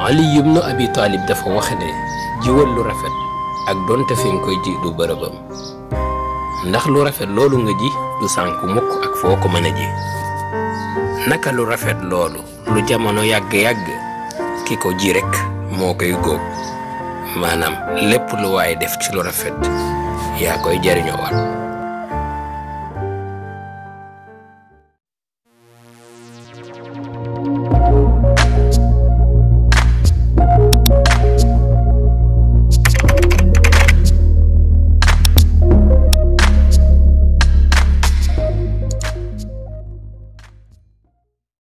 Ali ibnu Abi Talib dafa wax ne jiwal lu rafet ak donte fi nga koy ji du bërëbam ndax lu rafet loolu nga ji du sànku mukk ak foo ko mën a ji naka lu rafet loolu lu jamono yàgg-yàgg ki ko ji rek moo koy góob maanaam lépp lu waaye def ci lu rafet yaa koy jariñoo waat